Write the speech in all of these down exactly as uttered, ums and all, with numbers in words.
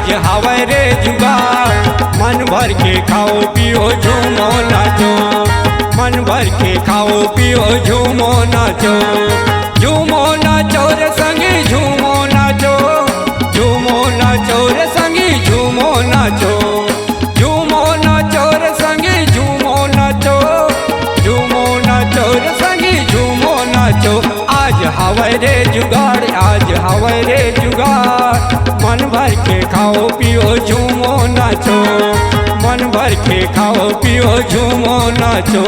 आज हवय रे जुगाड़, मन भर के खाओ पियो झूमो नाचो, मन भर के खाओ पियो झूमो नाचो, झूमो नाचो रे संगी झूमो नाचो, झूमो नाचो रे संगी झूमो नाचो, झूमो नाचो रे संगी झूमो नाचो, झूमो नाचो रे संगी झूमो नाचो। आज हवय रे जुगाड़, आज हवय रे जुगाड़, मन भर के खाओ पियो झूमो नाचो, मन भर के खाओ पियो झूमो नाचो।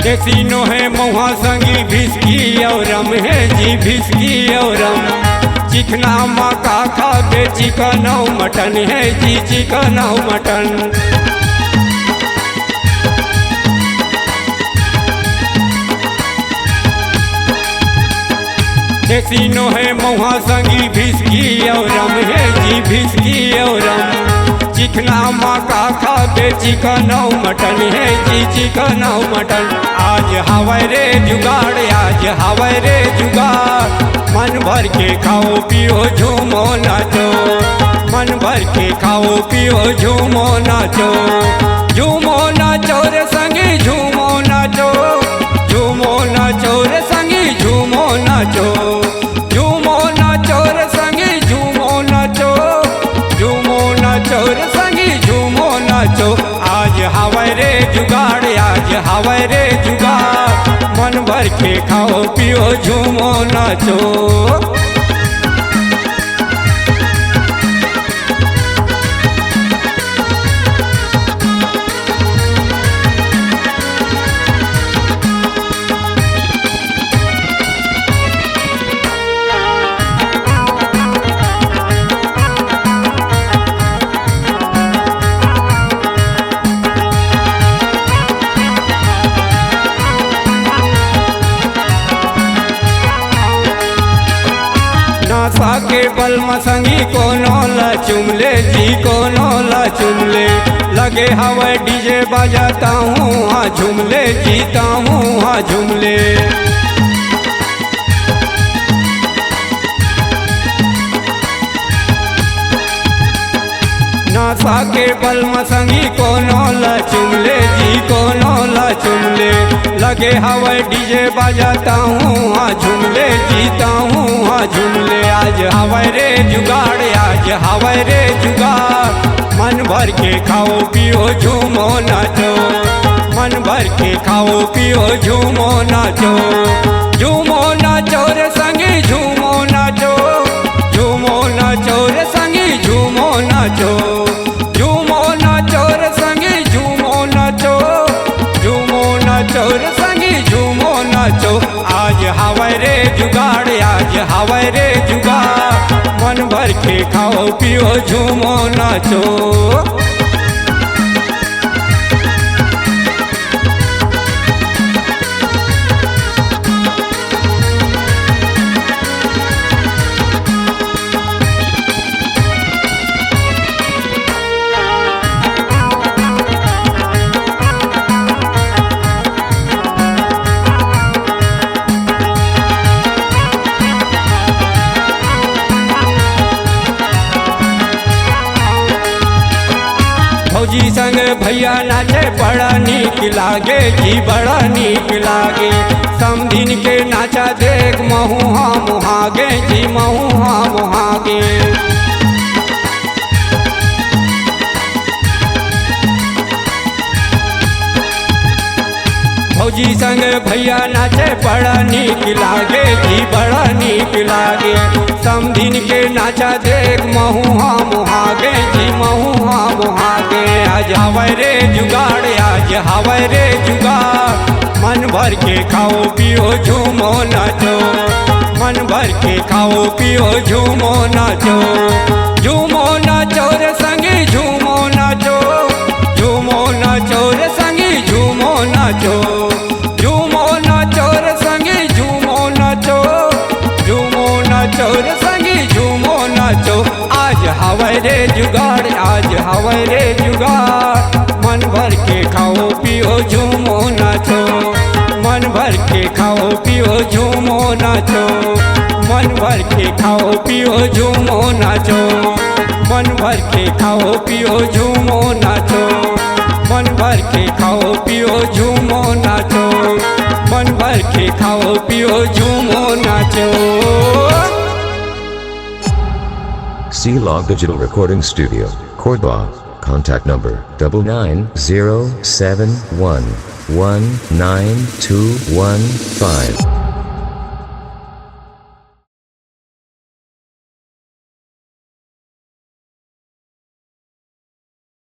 देसी नोहे महुआ संगी भिस्की अउ रम हे जी, भिस्की अउ रम। चिकना मा का खाबे, चिकन अउ मटन हे जी, चिकन अउ मटन। देसी नोहे महुआ संगी भिस्की अउ रम हे जी, भिस्की अउ रम। चिकना मा का खाबे, चिकन अउ मटन हे जी, चिकन अउ मटन। आज हवय रे जुगाड़, आज हवय रे जुगाड़, मन भर के खाओ पियो झूमो नाचो, मन भर के खाओ पियो झूमो नाचो, झूमो नाचो रे संगी झूमो नाचो, झूमो नाचो रे संगी झूमो नाचो, झूमो नाचो रे संगी झूमो नाचो, झूमो नाचो रे संगी झूमो नाचो। आज हवय रे जुगाड़, आज हवय रे जुगाड़, मन भर के खाओ पियो झूमो नाचो। नशा के बल म संगी कोनो ल चुम ले जी, कोनो ल चुम ले। लगे हवय डीजे बाजा, ताहू हा झुम ले जी, ताहू हा झुम ले। नशा के बल म संगी कोनो ल चुम ले जी, कोनो ल चुम ले। लगे हवय डीजे बाजा, ताहू हा झुम ले जी, ताहू हा झुम ले। आज हवय रे जुगाड़, आज हवय रे जुगाड़, मन भर के खाओ पियो झूमो नाचो, मन भर के खाओ पियो झूमो नाचो, झूमो नाचो रे संगी झूमो नाचो, झूमो नाचो रे संगी झूमो नाचो, झूमो नाचो रे संगी झूमो नाचो, झूमो नाचो रे संगी झूमो नाचो। आज हवय रे जुगाड़, आज हवय रे जुगाड़, मन भर के खाओ पियो झूमो नाचो। भौजी संग भैया नाचे बड़ा नीक लागे जी, बड़ा नीक लागे। समधिन के नाचा देख महू हा मोहागे जी, महू हा मोहागे। भौजी संग भैया नाचे बड़ा नीक लागे जी, बड़ा नीक लागे। समधिन के नाचा देख महू हा मोहागे जी, महू हा मोहागे। आज हवय रे जुगाड़, आज हवय रे जुगाड़, मन भर के खाओ पियो झूमो नाचो, मन भर के खाओ पियो झूमो नाचो, झूमो रे जुगाड़ आज हवय रे जुगाड़। मन भर के खाओ पियो झूमो नाचो। मन भर के खाओ पियो झूमो नाचो। मन भर के खाओ पियो झूमो नाचो। मन भर के खाओ पियो झूमो नाचो। मन भर के खाओ पियो झूमो नाचो। मन भर के खाओ पियो झूमो नाचो। C Log Digital Recording Studio, Cordoba. Contact number double nine zero seven one one nine two one five.